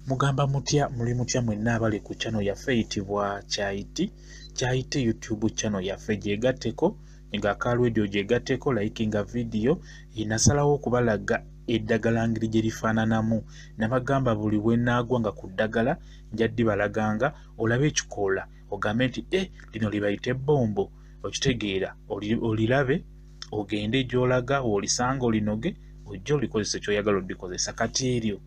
Mugamba mutya, muli mutya mwenna abali ku channel yaffe eyitibwa Kyayiti, Kyayiti YouTube channel yaffe gyegatteko nga akalwedio gyegatteko, likinga video. Nasalawo okubalaga eddagala ngeri gye lifaananamu. Nabagamba buli bwe naagwa nga ku ddagala nja ddibalaganga, olabe ekikoola ogambe nti lino libayite ebbombo, okitegeera, olilabe ogende gy'olaga w'olisanga olinoge ojje olikozesa ky'oyagala olikozesa. Kati eryo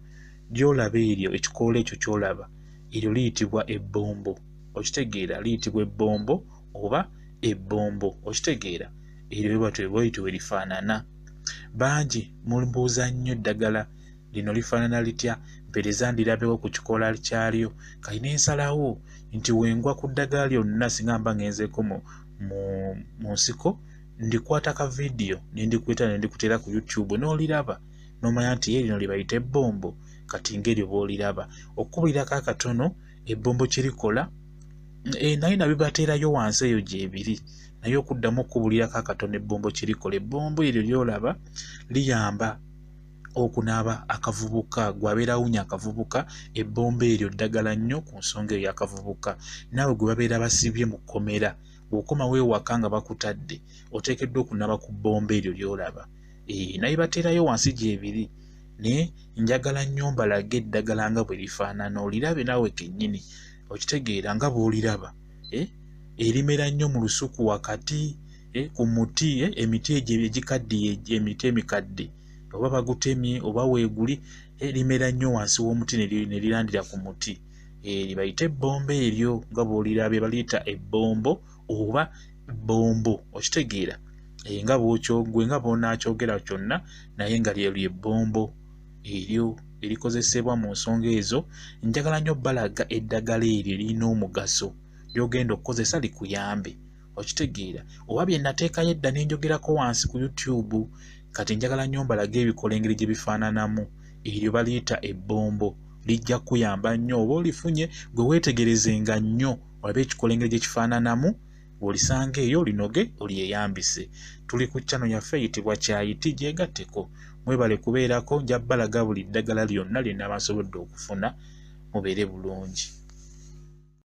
gy'olaba eryo ekikoola ekyo ky'olaba eryo liyitibwa ebbombo, okitegeera, liyitibwa ebbombo oba ebbombo, okitegeera, eryo bwetyo bwe lifaanana. Bangi mumbuuza nnyo eddagala lino lifaanana litya, mpeereza ndirabeko ku kikoola kyalyo. Kali ne nsalawo nti wengwa ku ddagala lyonna singa mba ngenzeeko mu nsiko ndikwata ka vidiyo ne ndikuleeta ne ndikuteera ku YouTube n'oliraba n'omanya nti ye lino libayita ebbombo. Kati ng'eryo bw'oliraba okukubirako akatono ebbombo kye likola, naye nabibateerayo wansi eyo gyebiri, naye okuddamu okukubulirako akatono ebbombo kye likola. Ebbombo eryo ly'olaba liyamba okunaaba akavubuka, gw'abeera awunya akavubuka, ebbombo eryo ddagala nnyo ku nsonga eyo y'akavubuka. Naawe gwe babeera basibye mu kkomera, bw'okomawo ewaka nga bakutadde, oteekeddwa okunaaba ku bbombo eryo ly'olaba. Naye bateerayo wansi gyebiri, naye njagala nnyo mbalage eddagala nga bwe lifaanana, olirabe naawe kennyini, okitegeera nga bw'oliraba. Erimera nnyo mu lusuku wakati, ku muti, emiti egyo egikaddiye, emiti emikadde oba bagutemye oba weeguli, limera nnyo wansi w'omuti ne lirandira ku muti. Libayite ebbombo eryo nga bw'olirabye, baliyita ebbombo oba bbombo, okitegeera, nga bw'okyogwe nga bw'onaakyogera kyonna, naye nga lyeryo ebbombo eryo erikozesebwa mu nsonga ezo. Njagala nnyo balaga eddagala eryo lirina omugaso ly'ogenda okukozesa likuyambe, okitegeera, oba bye nateekayo edda ne njogerako wansi ku YouTube. Kati njagala nnyo mbalage ebikola engeri gye bifaananamu. Eryo baliyita ebbombo, lijja kukuyamba nnyo oba olifunye gwe weetegerezenga nnyo olabe ekikola engeri gye kifaananamu, bw'olisanga eyo linoge olyeyambise. Tuli ku channel yaffe eyitibwa Kyayiti, gyegatteko. Mwebale kubeerako, nja bbalaga buli ddagala lyonna lye nnaaba nsobodde okufuna, mubeere bulungi.